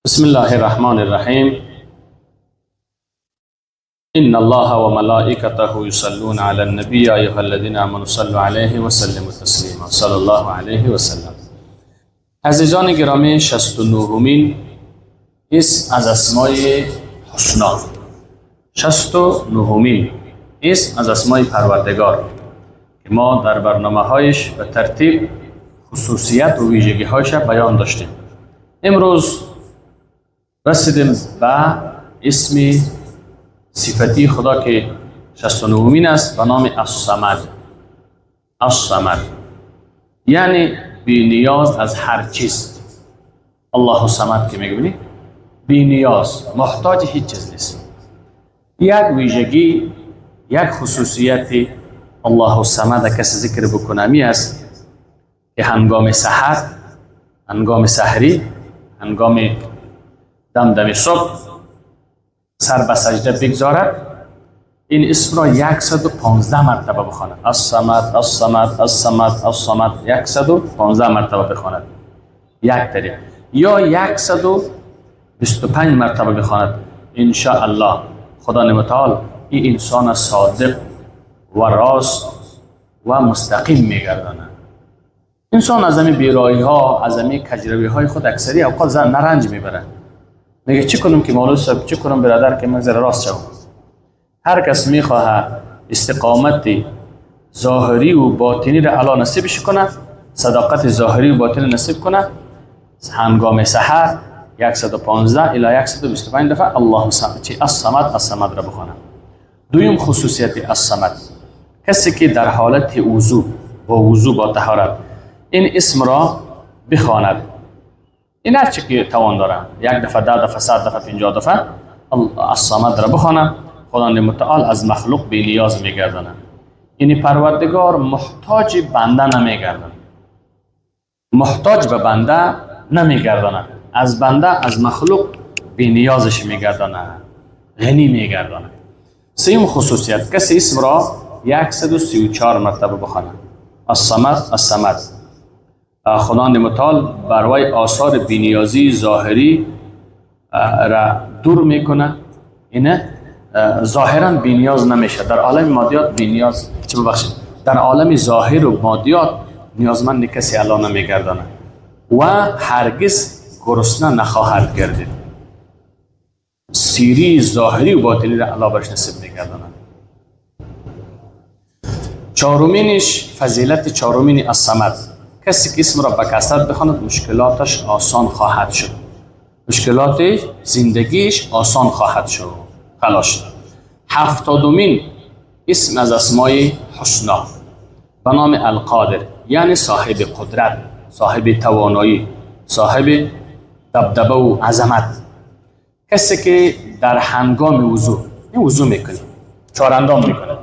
بسم الله الرحمن الرحیم. ان الله وملائكته يصلون على النبي يا ايها الذين امنوا صلوا عليه وسلموا تسلیما، صلی الله علیه وسلم. عزیزان گرامی، 69مین اسم از اسمای حسنا، 69مین اسم از اسمای پروردگار که ما در برنامه هایش به ترتیب خصوصیت و ویژگی هایش بیان داشتیم. امروز رسیدیم به اسم صفتی خدا که 69مین است به نام الصمد. الصمد یعنی بی نیاز از هر چیز. الله الصمد که میگه بی نیاز، محتاج هیچ چیز نیست. یک ویژگی، یک خصوصیت الله الصمد کسی ذکر بکنه می است که هنگام سحر، هنگام سحری، هنگام دم دم صبح سر به سجده بگذارد، این اسم را 115 مرتبه بخواند. الصمد، الصمد، الصمد، الصمد، 115 مرتبه بخواند یک طریق، یا 125 مرتبه بخواند. ان شاء الله خدا متعال این انسان صادق و راست و مستقیم میگرداند. انسان از همین بیراهی ها، از همین کجروی های خود اکثری اوقات زن نرنج میبره. میگه چی کنم که مولوی صاحب، چی کنم برادر که من ذره راست شوم؟ هر کس میخواه استقامت ظاهری و باطنی را الله نصیبش کنه، صداقت ظاهری و باطنی نصیب کنه، هنگام سحر 115 الی 125 دفعه الله چی الصمد، الصمد را بخونه. دویم خصوصیت الصمد، کسی که در حالت وضو، با وضو، با طهارت این اسم را بخواند، این هر چی که توان داره، یک دفعه، 10 دفعه، 100 دفعه، 50 دفعه الصمد را بخوانه، خداوند متعال از مخلوق بی نیاز میگردانه. یعنی پروردگار محتاج بنده نمیگردانه، محتاج به بنده نمیگردانه، از بنده، از مخلوق بی نیازش میگردانه، غنی میگردانه. سیم خصوصیت، کسی اسم را 134 مرتبه بخوانه، الصمد، الصمد، خداوند متعال بر وی آثار بینیازی ظاهری را دور میکنه. اینه ظاهرا بینیاز نمیشه در عالم مادیات، بینیاز چه ببخشید، در عالم ظاهر و مادیات نیازمند کسی الله نمیگردانه و هرگز گرسنه نخواهد گردید. سیری ظاهری و باطنی را الله برش نصیب میگردانه. چهارمینش، فضیلت چهارمین الصمد، کسی که اسم را به کثرت بخواند مشکلاتش آسان خواهد شد، مشکلات زندگیش آسان خواهد شد. خلاص شد. 70مین اسم از اسمای حسنا به نام القادر، یعنی صاحب قدرت، صاحب توانایی، صاحب دبدبه و عظمت. کسی که در هنگام وضو، این وضو میکنه، چهار اندام میکنه،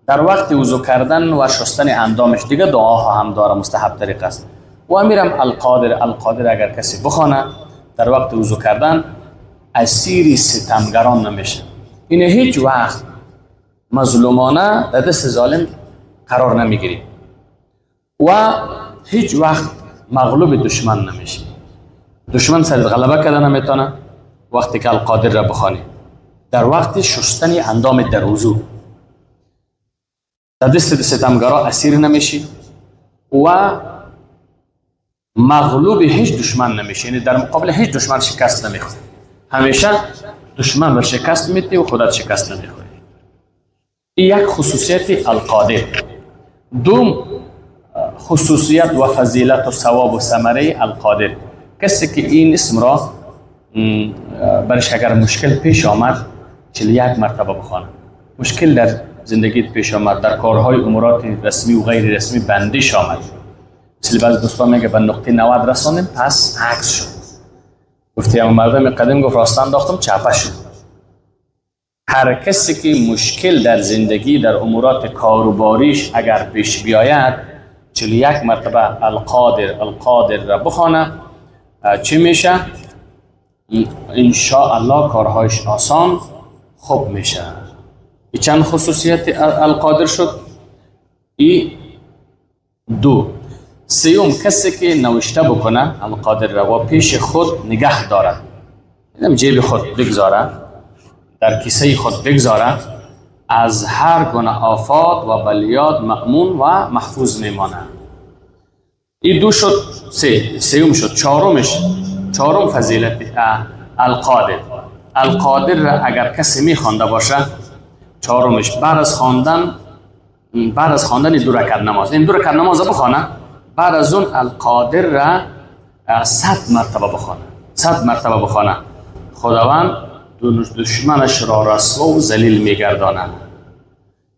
در وقت وضو کردن و شستن اندامش دیگه دعاها هم داره، مستحب طریق است و میرم القادر، القادر اگر کسی بخوانه در وقت وضو کردن، اسیر ستمگران نمیشه. این هیچ وقت مظلومانه در دست ظالم قرار نمیگیری و هیچ وقت مغلوب دشمن نمیشه. دشمن سر غلبه کرده نمیتونه وقتی که القادر را بخوانی در وقت شستن اندام در وضو. در دست ستمگرا اسیر نمیشی و مغلوب هیچ دشمن نمیشی، یعنی در مقابل هیچ دشمن شکست نمیخوری. همیشه دشمن را شکست میدی و خودت شکست نمیخوری. این یک خصوصیت القادر. دوم خصوصیت و فضیلت و ثواب و ثمره القادر، کسی که این اسم را برش اگر مشکل پیش آمد 41 مرتبه بخوانه. مشکل در زندگیت پیش آمد، در کارهای امورات رسمی و غیر رسمی بندش آمد، مثل بعض دوستان میگه به نقطه 90 رساندیم پس عکس شد. گفتی هم مردم قدیم گفت راست انداختم چپه شد. هر کسی که مشکل در زندگی، در امورات کاروباریش اگر پیش بیاید، 41 مرتبه القادر، القادر را بخوانه، چی میشه؟ ان شاء الله کارهایش آسان خوب میشه. ای چند خصوصیت القادر شد؟ ای دو. سیوم، کسی که نوشته بکنه القادر را و پیش خود نگه دارد. جیب خود بگذاره، در کیسه خود بگذاره، از هر گونه آفات و بلیات مأمون و محفوظ میمانه. این دو شد، سیوم شد. چهارمش، چهارم فضیلت القادر. القادر را اگر کسی میخوانده باشه، چهارمش بعد از خواندن دو رکعت نماز، این دو رکعت نماز بخوانه، بعد از اون القادر را 100 مرتبه بخوانه، 100 مرتبه بخوانه، خداوند دشمنش را رسوا و ذلیل میگردانه.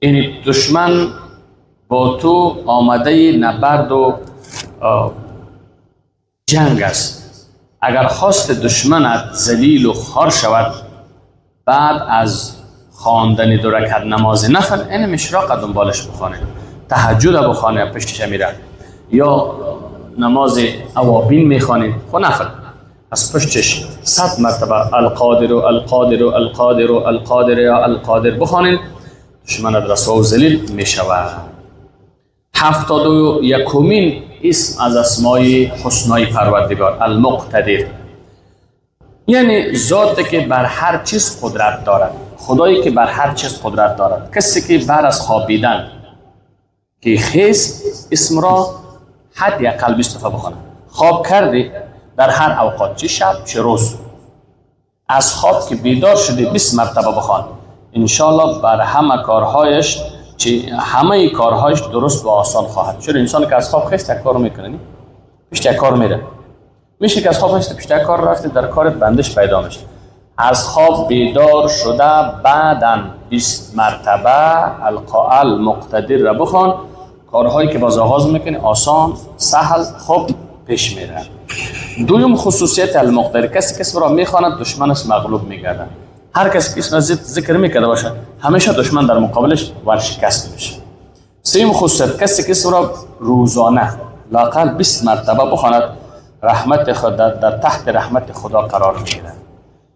یعنی دشمن با تو آمده نبرد و جنگ است. اگر خواست دشمنت ذلیل و خوار شود، بعد از خواندن دو رکعت نماز نفل، این مشراق دنبالش بخوانه، تهجد بخوانه پشتش میره، یا نماز اوابین میخوانه، خب نفل از پشتش 100 مرتبه القادر و القادر و القادر و القادر یا القادر بخوانید، دشمنت رسوا و ذلیل میشود. 71مین اسم از اسمای حسنای پروردگار، المقتدر، یعنی ذاتی که بر هر چیز قدرت دارد، خدایی که بر هر چیز قدرت دارد. کسی که بعد از خوابیدن که خیست اسم را حداقل 20 دفعه بخواند. خواب کردی در هر اوقات، چه شب چه روز، از خواب که بیدار شدی 20 مرتبه بخوان، انشالله بر همه کارهایش، چه همه کارهایش درست و آسان خواهد. چون انسان که از خواب خیست یک کار میکنه، پشت یک کار میره، میشه که از خواب خیست پشت یک کار رفته، در کارت بندش پیدا میشه. از خواب بیدار شده بعداً 20 مرتبه المقتدر را بخوان، کارهایی که باز آغاز میکنی آسان سهل خوب پیش میره. دوم خصوصیت المقتدر، کسی که اسم را میخواند دشمنش مغلوب میگرده. هر کسی که اسم ذکر میکرده باشه همیشه دشمن در مقابلش ورشکست میشه. سوم خصوصیت، کسی که اسم را روزانه لاقل 20 مرتبه بخواند، رحمت خدا در تحت رحمت خدا قرار میگیرد.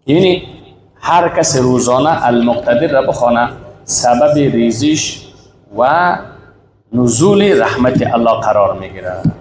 یعنی هر کس روزانه المقتدر را بخوانه، سبب ریزش و نزول رحمت الله قرار میگیرد.